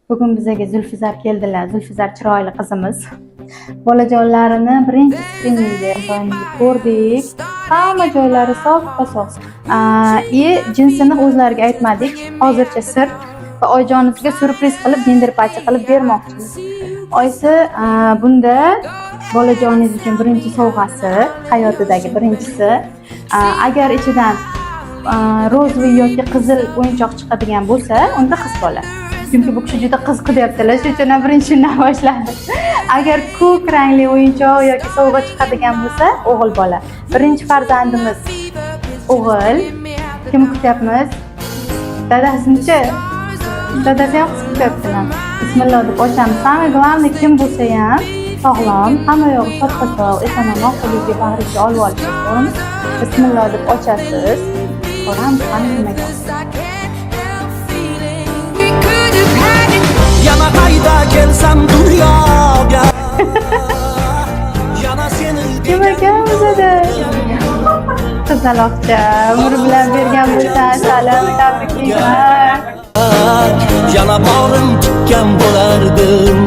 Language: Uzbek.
Bugun bizaga Zulfizar keldilar. Zulfizar chiroyli qizimiz. Bolajonlarini birinchi skriningi ko'rdik. Hamma joylari soppa sog'. И jinsini o'zlariga aytmadik. Hozircha sir va oyijonimizga syurpriz qilib, gender party qilib bermoqchimiz. Oyisi, bunda bolajoningiz uchun birinchi sovg'asi, hayotidagi birinchisi. Agar ichidan розовый yoki qizil o'yinchoq chiqadigan bo'lsa, unda qiz bola. Chunki bu kishi juda qiziq deyaptilar, shuning uchun ham birinchi shundan boshladi. Agar ko'k rangli o'yinchoq yoki sovg'a chiqadigan bo'lsa, o'g'il bola. Birinchi farzandimiz o'g'il. Kim kutyapmiz? Dadasinichi? Dadasi ham qiz kutyaptilar. Bismillah deb ochamiz. Самое главное, kim bo'lsa ham sog'lom, hamma yog'i soppa sog', eson omon qo'lingizga, bag'ringizga olib olish, to'g'rimi? Bismillah deb ochasiz. Ko'ramiz, qani nimaga. We could have had it. Yana qayta kelsam dunyoga, yana seni Kim ekan o'zida? Qizaloqcha, umri bilan bergan bo'lsa, salam, tabriklayman. Yana borim tikkan bo'lardim.